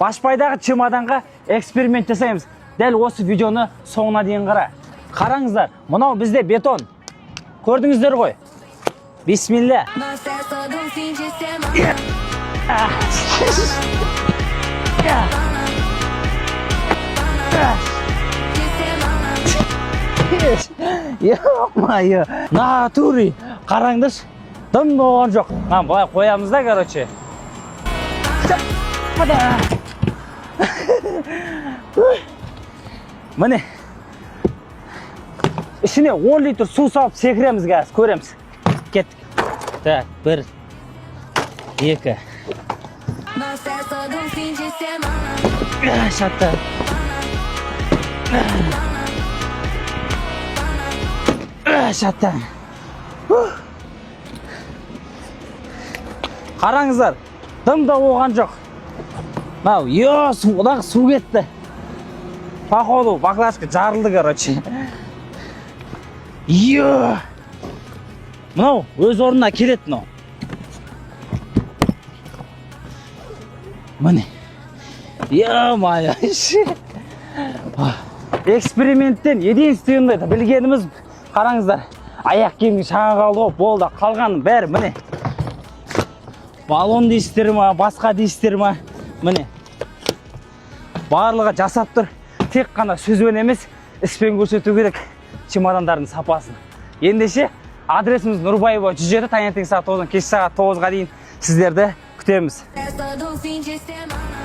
Башпайдағы чемоданға эксперимент жасаймыз. Дәл осы видеоны соңына дейін қара. Қараңыздар, мынау бізде бетон. Көрдіңіздер ғой. Бисмилля. Nossa, é todo um fim de semana. De semana. Ё-моё, натуре. Қараңдаршы, дым болған жоқ. Мына былай қоямыз да, короче. Міне. Ішіне 10 литр су салып секіреміз қазір, көреміз. Кеттік. Так, 1, 2, Nossa, é todo um fim de semana. Шатты. Шатты. Қараңыздар, дым да болған жоқ. Мынау, е, судағы су кетті. Походу, баклажка жарылды, короче. Е! Мынау өз орнына келеді мынау. Міне. Е-мое. Эксперименттен единственный білгеніміз, қараңыздар, аяқ киімнің шаңы қалды ғой, болды, қалғанның бәрі міне. Баллон дейсіздер ма, басқа дейсіздер ма, міне. Барлығы жасап тұр. Тек қана сөзбен емес, іспен көрсету керек чемодандардың сапасын. Ендеше, адресіміз Нұрбаева 107, таңертең сағат 9-дан кешкі сағат 9-ға дейін сіздерді күтеміз. É todo um fim de semana.